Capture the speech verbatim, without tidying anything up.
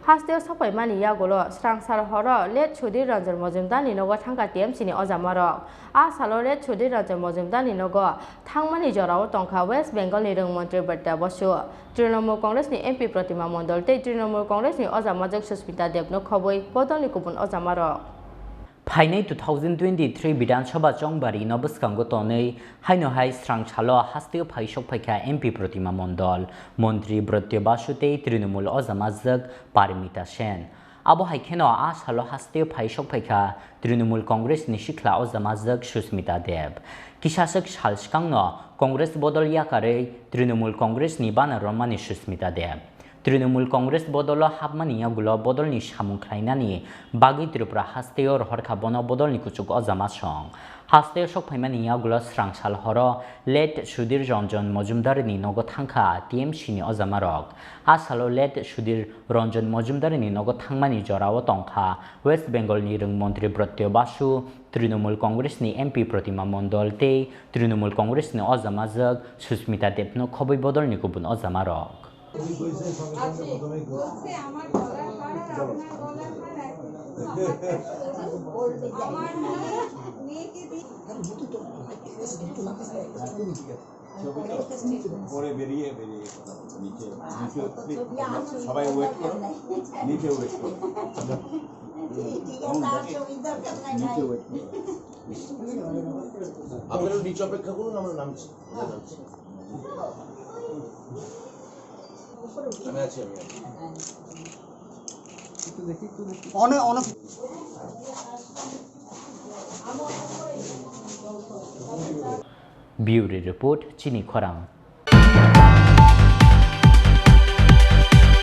Hasteo sokpaimani yagulo srangsal horo late Sudhir Ranjan Majumdarni nogo thangkha T M C ni ojamarok. A salo late Sudhir Ranjan Majumdarni nogo thangmani jorao tongkha West Bengal ni rwng montri Bratya Basu, Trinamool Congress ni M P Protima Mondol tei Trinamool Congress ni ojamajwk Susmita Debno khobwi bodolni kubun ojamarok. Phainai two thousand twenty-three Bidhan Sabha chongbari no bwskango tonwi haino hai srangsalo hasteo phai sokphaikha M P Protima Mondol, Montri Bratya Basu tei Trinamool ojamajwk Parimita Sen. Abo hai kheno a salo hasteo phai sokphaikha Trinamool Congress ni sikla ojamajwk Susmita Deb. Kisaswk sal swkangno Congress bodol yakarwi Trinamool Congress ni bana romani Susmita Deb. Trinamool Congress bodolo hapmani yagulo bodolni samung khlainani bagwi Tripura hasteo rohorkha bono bodolni kuchuk ojama song. Hasteo sokphaimani yagulo srangsal horo late Sudhir Ranjan Majumdarni nogo thangkha T M C ni ojamarok. A salo late Sudhir Ranjan Majumdarni nogo thangmani jorao tongkha West Bengal ni rwng montri Bratya Basu, Trinamool Congress ni M P Protima Mondol tei Trinamool Congress ni ojamajwk Susmita Debno khobwi bodolni kubun ojamarok. আছে, বলছে আমার গলার হার আর আপনার গলার হার একই রকম। আমার মেয়ে, মেয়েকে দিয়ে পরে বেরিয়ে, বেরিয়ে কথা বলবো। নিচে, নিচে, please, সবাই wait করো। নিচে wait করো। নিচে wait করো। আপনারা নিচে অপেক্ষা করুন, আমরা নামছি। আমরা নামছি। আমি আছি, আমি আছি। অনেক, অনেক। Bureau Report, Chini Khorang.